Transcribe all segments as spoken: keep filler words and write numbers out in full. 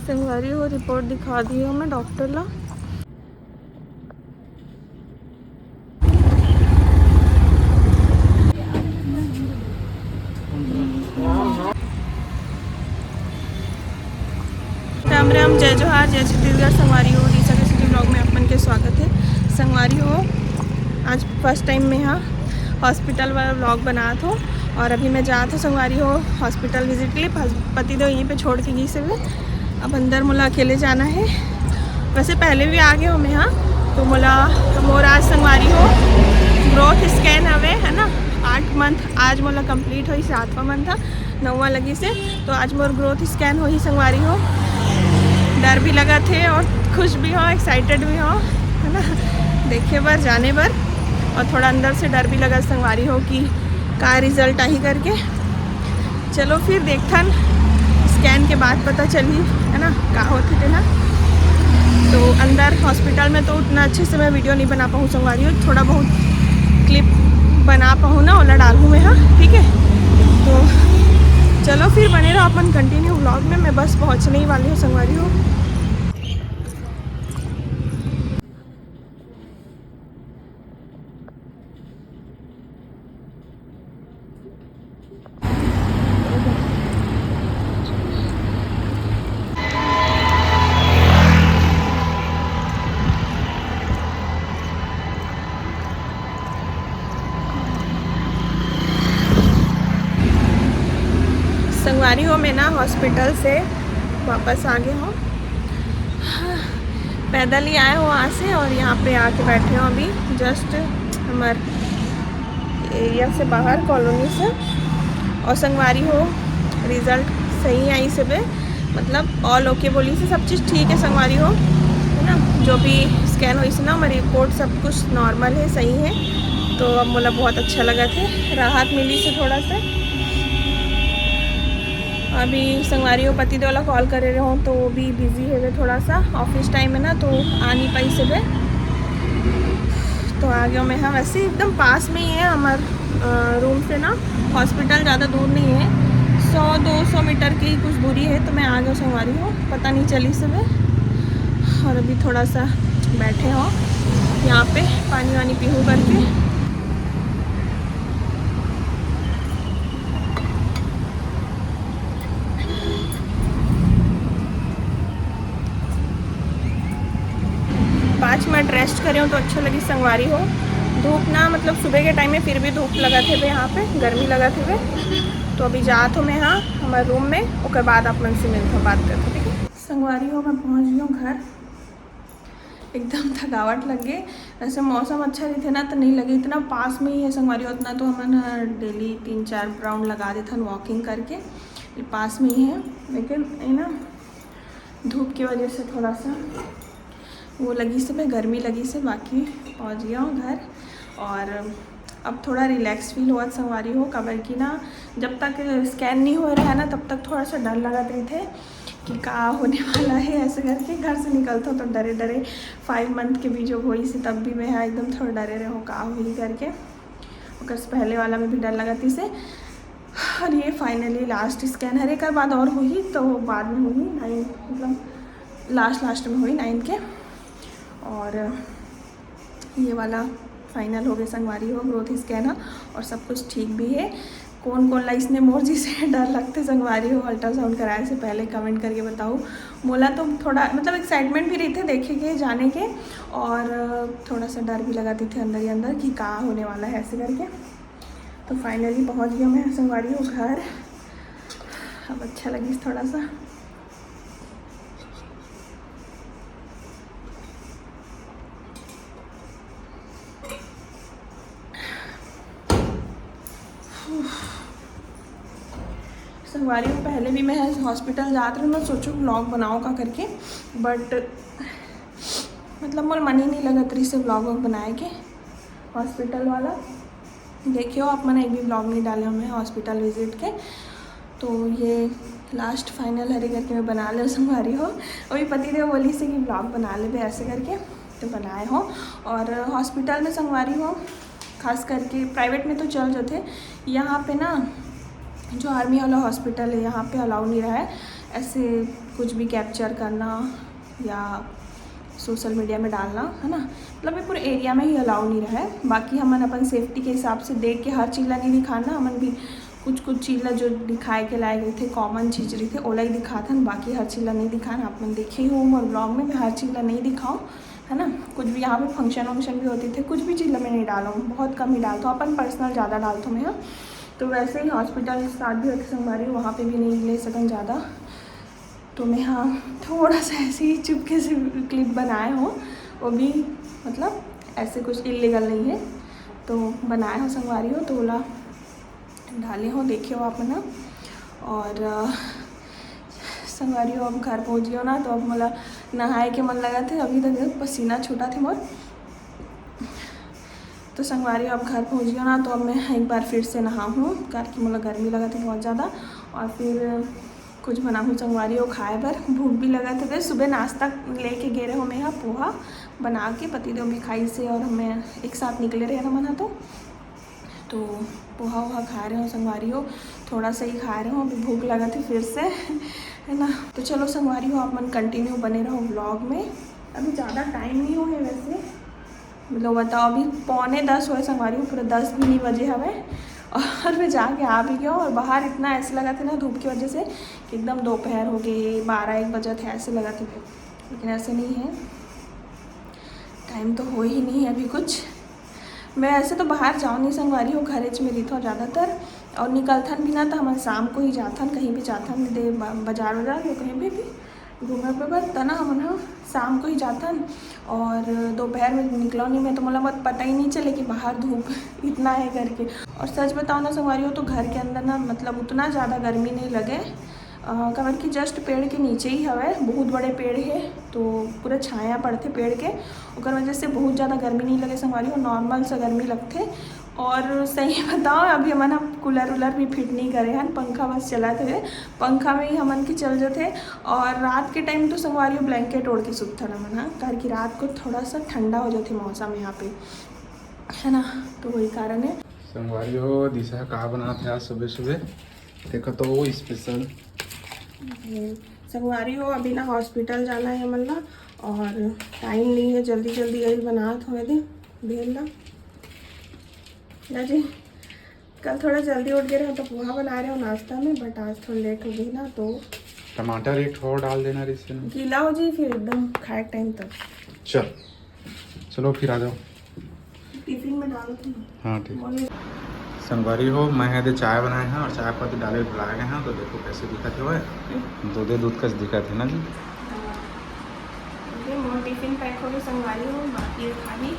संगवारी हो, रिपोर्ट दिखा दी हूँ मैं डॉक्टर ला। राम राम, जय जोहार, जय छत्तीसगढ़। संगवारी हो, रीसा के सिटी ब्लॉग में आप मन के स्वागत है। संगवारी हो, आज फर्स्ट टाइम मैं हा हॉस्पिटल वाला ब्लॉग बनात हो और अभी मैं जात हो संगवारी हो हॉस्पिटल विजिट के लिए। पतिदेव यहीं पे छोड़ के गिस हवे, अब अंदर मोला अकेले जाना है। वैसे पहले भी आ गए हो मैं हा, तो मोला मोर आज संगवारी हो ग्रोथ स्कैन हवे है ना, आठ मंथ आज मोला कंप्लीट होई, सातवां मंथ हा, नौवां लगिस हे। तो आज मोर ग्रोथ स्कैन होही संगवारी हो। डर भी लगथे और खुश भी हो, एक्साइटेड भी हो, है ना, देखे बर, जाने बर। और थोड़ा अंदर से डर भी लगा संगवारी हो कि का रिजल्ट आही करके। चलो फिर देखथन, स्कैन के बाद पता चली, है ना, का होथे तेला। तो अंदर हॉस्पिटल में तो उतना अच्छे से मैं वीडियो नहीं बना पाऊँ संगवारी हो, थोड़ा बहुत क्लिप बना पाऊँ ना, ओला डालूँ मैं, हाँ, ठीक है। तो चलो फिर बने रहो अपन कंटिन्यू ब्लॉग में। मैं बस पहुँचने ही वाली हूँ संगवारी हो। संगवारी हो, मैं ना हॉस्पिटल से वापस आ गए हो। पैदल ही आए हो वहाँ से और यहाँ पे आके बैठे हो अभी जस्ट हमारे एरिया से बाहर, कॉलोनी से। और संगवारी हो, रिजल्ट सही आइस हे, मतलब ऑल ओके बोलिस हे, सब चीज़ ठीक है संगवारी हो, है ना। जो भी स्कैन होइस हे ना, हमारी रिपोर्ट सब कुछ नॉर्मल है, सही है। तो अब मोला बहुत अच्छा लगथे, राहत मिलिस हे थोड़ा सा। अभी संगवारी हो पति देव ला कॉल करे रहे हो तो वो भी बिजी हे थोड़ा सा, ऑफिस टाइम है ना तो आ नहीं पाइस हे। तो आ गया मैं, हाँ वैसे एकदम पास में ही है हमार रूम से ना, हॉस्पिटल ज़्यादा दूर नहीं है, सौ दो सौ मीटर की ही कुछ दूरी है। तो मैं आ गया संगवारी हो, पता नहीं चलिस हे। और अभी थोड़ा सा बैठे हो यहाँ पे, पानी वानी पीहूँ करके। पाँच मिनट रेस्ट करे हो तो अच्छा लगिस संगवारी हो। धूप ना, मतलब सुबह के टाइम में फिर भी धूप लगथे यहाँ पे, गर्मी लगथे। तो अभी जात हो मैं हाँ हमारे रूम में, ओकर बाद आप मन से मिलत हो, बात करत हो, ठीक है। संगवारी हो, मैं पहुँच गई हूँ घर। एकदम थकावट लग गई। वैसे मौसम अच्छा रहिथे ना तो नहीं लगे, इतना पास में ही है संगवारी हो, उतना तो हमन डेली तीन चार राउंड लगा देथन वॉकिंग करके, ये पास में ही है। लेकिन ये ना धूप की वजह से थोड़ा सा वो लगिस हे, गर्मी लगिस हे, बाकी पहुँच गया हूँ घर। और अब थोड़ा रिलैक्स फील होवत संगवारी हो, काबर कि ना जब तक स्कैन नहीं हो रहा है ना तब तक थोड़ा सा डर लगत रहिथे कि का होने वाला है ऐसे करके। घर से निकलत हो तो डरे डरे, फाइव मंथ के भी जो होइस हे तब भी मैं हाँ एकदम थोड़ा डरे रहे हो का होही करके। ओकर से पहले वाला में भी डर लगत रहिस हे। और ये फाइनली लास्ट स्कैन हरे, एकर बाद और होही तो बाद में होही नाइन, मतलब लास्ट लास्ट में होही नाइन के। और ये वाला फाइनल हो गए संगवारी हो ग्रोथ स्कैन ह, और सब कुछ ठीक भी है। कौन कौन ला इसने मोर जी से डर लगते संगवारी हो अल्ट्रासाउंड कराए से पहले कमेंट करके बताओ। मोला तो थोड़ा मतलब एक्साइटमेंट भी रहिथे देखे के जाने के, और थोड़ा सा डर भी लगत रहिथे अंदर ही अंदर कि का होने वाला है ऐसे करके। तो फाइनली पहुँच गया मैं संगवारी हो घर। अब अच्छा लगिस थोड़ा सा। संगवारी हो, पहले भी मैं हॉस्पिटल जात रहे, मैं सोचो व्लॉग बनाओ का करके, बट मतलब मोर मन ही नहीं लगत रहिस हे व्लॉग बनाए के हॉस्पिटल वाला। देखियो आप मन, एक भी व्लॉग नहीं डाले हूँ मैं हॉस्पिटल विजिट के। तो ये लास्ट फाइनल हरे करके मैं बना ले संगवारी हो। अभी पति देव बोलिस हे कि व्लॉग बना लेबे ऐसे करके, तो बनाए हो। और हॉस्पिटल में संगवारी हो, खास करके प्राइवेट में तो चल जाते, यहाँ पे ना जो आर्मी वाला हॉस्पिटल है यहाँ पे अलाउ नहीं रहा है ऐसे कुछ भी कैप्चर करना या सोशल मीडिया में डालना, है ना, मतलब ये पूरे एरिया में ही अलाउ नहीं रहा है। बाकी हमन अपन सेफ्टी के हिसाब से देख के हर चीज़ ला नहीं दिखाना। हमन भी कुछ कुछ चीज़ ला जो दिखाए के लायक रहिथे, कॉमन चीज़ रहिथे, ओला ही दिखाथन, बाकी हर चीज़ ला नहीं दिखान। आप मन देखे ही हो मोर ब्लॉग में, मैं हर चीज़ ला नहीं दिखाऊँ, है ना। कुछ भी यहाँ पे फंक्शन वंक्शन भी होती थे, कुछ भी चीज़ ला मैं नहीं डालूँ, बहुत कम ही डालता हूँ, अपन पर्सनल ज़्यादा डालता हूँ मैं, हाँ। तो वैसे ही हॉस्पिटल साथ भी होते संगवारी, वहाँ पे भी नहीं ले सकन ज़्यादा। तो मैं, हाँ, थोड़ा सा ऐसे ही चुपके से क्लिप बनाए हो, वो भी मतलब ऐसे कुछ इलीगल नहीं है, तो बनाए हो संगवारी हो, तो ओला डाले हो, देखे हो आप मन ह। और अ, संगवारी हो, अब घर पहुँच गयो ना, तो अब मोला नहाए के मन लगा थे, अभी तक पसीना छूटा थे मोर। तो संगवारी हो, अब घर पहुँच गयो ना, तो अब मैं एक बार फिर से नहाहूँ, काबर कि मोला गर्मी लगा थे बहुत ज़्यादा। और फिर कुछ बनाहूँ संगवारी हो खाए बर, भूख भी लगा थे। सुबह नाश्ता लेके गे रहे हो मैं यहाँ पोहा बना के, पतिदेव भी खाई से और हमें एक साथ निकले रहे ना मन ह तो, तो पोहा वोहा खा रहे हो संगवारी हो, थोड़ा सा ही खा रहे हो, अभी भूख लगा थे फिर से, है ना। तो चलो संगवारी हो, आप मन कंटिन्यू बने रहो ब्लॉग में। अभी ज़्यादा टाइम नहीं हुए वैसे, मतलब बताओ, अभी पौने दस हुए संगवारी हो, पूरा दस भी नहीं बजे हवे। और मैं जाके आ भी गया और बाहर इतना ऐसे लगा थे ना धूप की वजह से कि एकदम दोपहर हो गई, बारह एक बजे थे, ऐसे लगा थे, लेकिन ऐसे नहीं है, टाइम तो हो ही नहीं है अभी कुछ। मैं ऐसे तो बाहर जाऊँ नहीं संगवारी हो, घरे च में रहिथों ज़्यादातर, और निकलथन भी ना तो हमन शाम को ही जाथन, कहीं भी जाथन दे ब-, बाजार वाजार या कहीं भी, भी घूमे पे बर, त ना हमन ह शाम को ही जाथन। और दोपहर में निकलो नहीं मैं, तो मोला बहुत पता ही नहीं चले कि बाहर धूप इतना है करके। और सच बताओ ना संगवारी हो, तो घर के अंदर ना मतलब उतना ज़्यादा गर्मी नहीं लगे, अ, काबर कि जस्ट पेड़ के नीचे ही हवे, बहुत बड़े पेड़ है, तो पूरा छाया पड़थे पेड़ के, ओकर वजह से बहुत ज़्यादा गर्मी नहीं लगे संगवारी हो, नॉर्मल सा गर्मी लगथे। और सही बताओ, अभी हमन ह कूलर वूलर भी फिट नहीं करे हन, पंखा बस चलत हे, पंखा में ही हमन के चल जथे। और रात के टाइम तो संगवारी हो ब्लैंकेट ओढ़ के सुतथन हमन ह, काबर कि रात को थोड़ा सा ठंडा हो जाथे मौसम यहाँ पे, है ना, तो वही कारण है। संगवारी हो, दिशा का बनात हे आज सुबह सुबह, देखो तो वो स्पेशल। संगवारी हो, अभी ना हॉस्पिटल जाना है हमन ला, और टाइम नहीं है, जल्दी जल्दी यही बनात होए दे भेल ला। ना जी, कल थोड़ा जल्दी उठ गए रहे तो पोहा बना रहे हो नाश्ता में, बट आज थोड़ा लेट हो गई ना, तो टमाटर एक ठो और डाल देना रिश्ते में। गीला हो जी फिर एकदम खाए टाइम तक। चल, चलो फिर आ जाओ। टिफिन में डालो तुम। हाँ, ठीक। बोले। संगवारी हो, मैं हे दे चाय बनाए हैं और चाय पत्ती डाले भुला गए हैं, तो देखो कैसे दिखत हे, दो दे दूध कस दिखत हे ना जी। हाँ। ओके, मोर टिफिन पैक हो गए संगवारी हो, बाकी है खाली।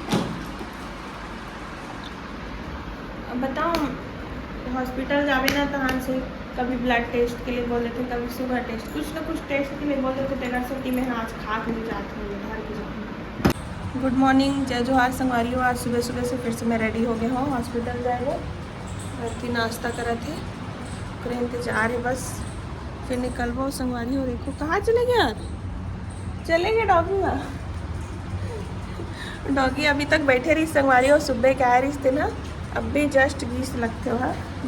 अब बताओ, हॉस्पिटल जावे ना तहान से कभी ब्लड टेस्ट के लिए बोल देते, कभी शुगर टेस्ट, कुछ ना कुछ टेस्ट के लिए बोल देते, तेरा से कि मैं आज खा के नहीं जाती हूँ, घर के जाऊँ। गुड मॉर्निंग, जय जोहार संगवारी हो। आज सुबह सुबह से फिर से मैं रेडी हो गया हूँ हॉस्पिटल जाए बर। अभी नाश्ता करत हे, ओकरे इंतजार है बस, फिर निकलबो संगवारी हो। देखो कहाँ चले गया, चले गया डॉगी ना। डॉगी अभी तक बैठे रही संगवारी हो, सुबह के आए रहिस ते ना, अब भी जस्ट गीस लगते हो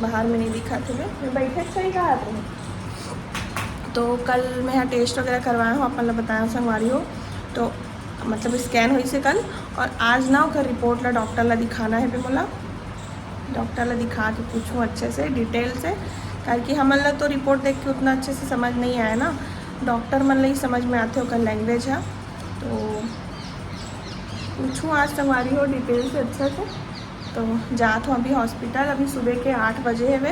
बाहर में नहीं दिखा थे, मैं बैठे सही कहा थे। तो कल मैं यहाँ टेस्ट वगैरह करवाया हूँ, अपन लोग बताया संगवारी हो, तो मतलब स्कैन हुई से कल, और आज ना ओकर रिपोर्ट ला डॉक्टर ला दिखाना है पे मोला। डॉक्टर ला दिखा के पूछूँ अच्छे से, डिटेल से, काबर कि हमन ला तो रिपोर्ट देख के उतना अच्छे से समझ नहीं आया ना, डॉक्टर मन ला ही समझ में आथे ओकर लैंग्वेज है। तो पूछूँ आज संगवारी हो डिटेल से अच्छा से। तो जात हूँ अभी हॉस्पिटल, अभी सुबह के आठ बजे हवे,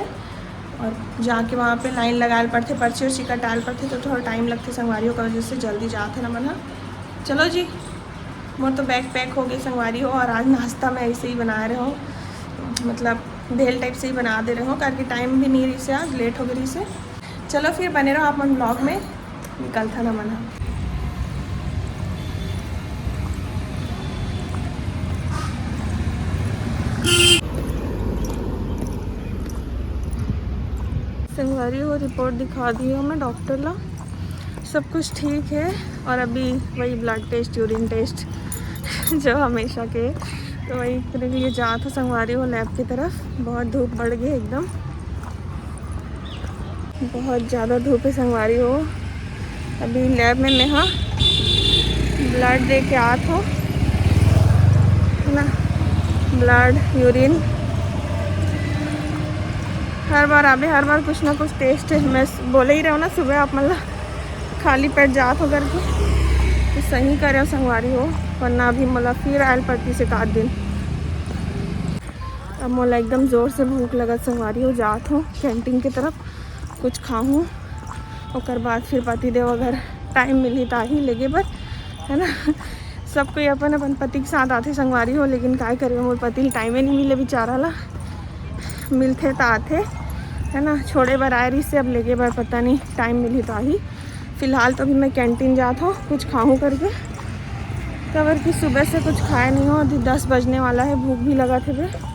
और जाके वहाँ पे लाइन लगाए पड़थे, पर्ची उर्ची कटाए पड़थे, तो थोड़ा टाइम लगथे संगवारी हो, ओकर वजह से जल्दी जात है ना मन ह। चलो जी, मोर तो बैग पैक हो गई संगवारी हो, और आज नाश्ता मैं ऐसे ही बना रहे हो, मतलब भेल टाइप से ही बना दे रहे हो, काबर कि टाइम भी नहीं रही से, आज लेट हो गई रही से। चलो फिर बने रहो आप मन ब्लॉग में, निकलता ना मन ह। संगवारी हो, रिपोर्ट दिखा दी हूँ मैं डॉक्टर ला, सब कुछ ठीक है। और अभी वही ब्लड टेस्ट, यूरिन टेस्ट जो हमेशा के, तो वही के लिए जात हो संगवारी हो लैब की तरफ। बहुत धूप बढ़ गई एकदम, बहुत ज़्यादा धूप है संगवारी हो। अभी लैब में मैं हा ब्लड दे के आत हो, है ना, ब्लड, यूरिन। हर बार आबे, हर बार कुछ ना कुछ टेस्ट है। मैं बोले ही रहो ना, सुबह आप मन ला खाली पेट जात हो करके, तो सही करे हो संगवारी हो, वरना अभी मोला फिर आयल पड़ती से आठ दिन। अब मोला एकदम जोर से भूख लगत संगवारी हो, जात हो कैंटीन की तरफ, कुछ खाहूँ, ओकर बाद फिर पति देव अगर टाइम मिली त आही लेगे बर, है ना। सब कोई अपन अपन पति के साथ आथे संगवारी हो, लेकिन काय करे, मोर पति ल टाइमे नहीं मिले बेचारा ला। मिलथे त आथे, है ना, छोड़े बर आए रहिस से, अब लेगे बर पता नहीं टाइम मिली त आही। फिलहाल तो अभी मैं कैंटीन जात हो कुछ खाहूँ करके, काबर कि सुबह से कुछ खाए नहीं हो, अभी दस बजने वाला है, भूख भी लगत हे बे।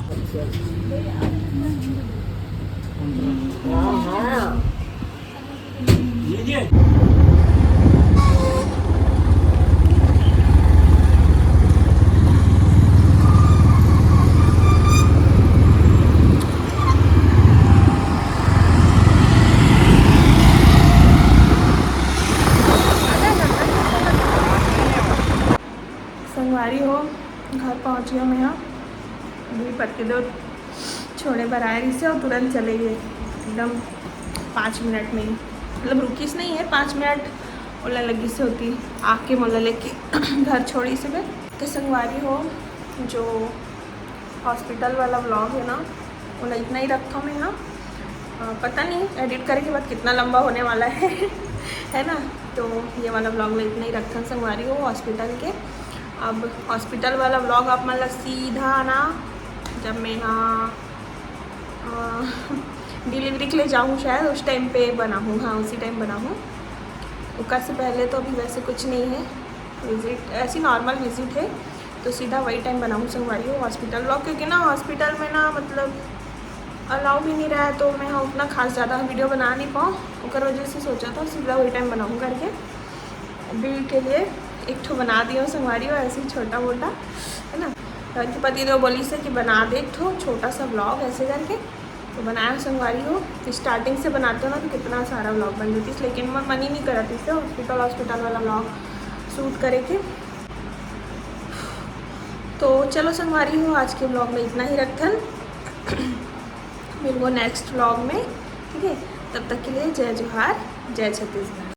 संगवारी हो, घर पहुँच गया मैं। अभी पति देव छोड़े बर आए रहिस हे और तुरंत चले गए एकदम पाँच मिनट में ही, मतलब रुकिस नहीं है पाँच मिनट, ओला लगिस होती आके मोला लेके घर छोड़िस हे। तो संगवारी हो, जो हॉस्पिटल वाला व्लॉग है ना, ओला इतना ही रखा मैं, हाँ। अ, पता नहीं एडिट करे के बाद कितना लंबा होने वाला है है ना। तो ये वाला व्लॉग ला इतना ही रखथन संगवारी हो हॉस्पिटल के। अब हॉस्पिटल वाला व्लॉग आप मन ला सीधा ना, जब मैं हाँ डिलीवरी के लिए जाऊँ शायद, उस टाइम पे बनाऊँ। हाँ, उसी टाइम बनाऊँ। ओकर से पहले तो अभी वैसे कुछ नहीं है, विजिट ऐसी नॉर्मल विजिट है, तो सीधा वही टाइम बनाऊँ संगवारी हो हॉस्पिटल व्लॉग, क्योंकि ना हॉस्पिटल में ना मतलब अलाउ भी नहीं रहा है, तो मैं उतना खास ज़्यादा वीडियो बना नहीं पाऊँ, ओकर वजह से सोचा था सीधा वही टाइम बनाऊँ करके। अभी के लिए एक ठो बना दिया संगवारी हो ऐसे ही छोटा मोटा, है ना। तो पति देव बोलिस हे कि बना दे एक ठो छोटा सा व्लॉग ऐसे करके, तो बनाया संगवारी हो। स्टार्टिंग से बनाते हो ना तो कितना सारा व्लॉग बन जाती, लेकिन मैं मन ही नहीं करत इसे हॉस्पिटल हॉस्पिटल वाला व्लॉग शूट करे के। तो चलो संगवारी हो, आज के व्लॉग में इतना ही रखथन। मिलबो नेक्स्ट व्लॉग में, ठीक है। तब तक के लिए जय जोहार, जय छत्तीसगढ़।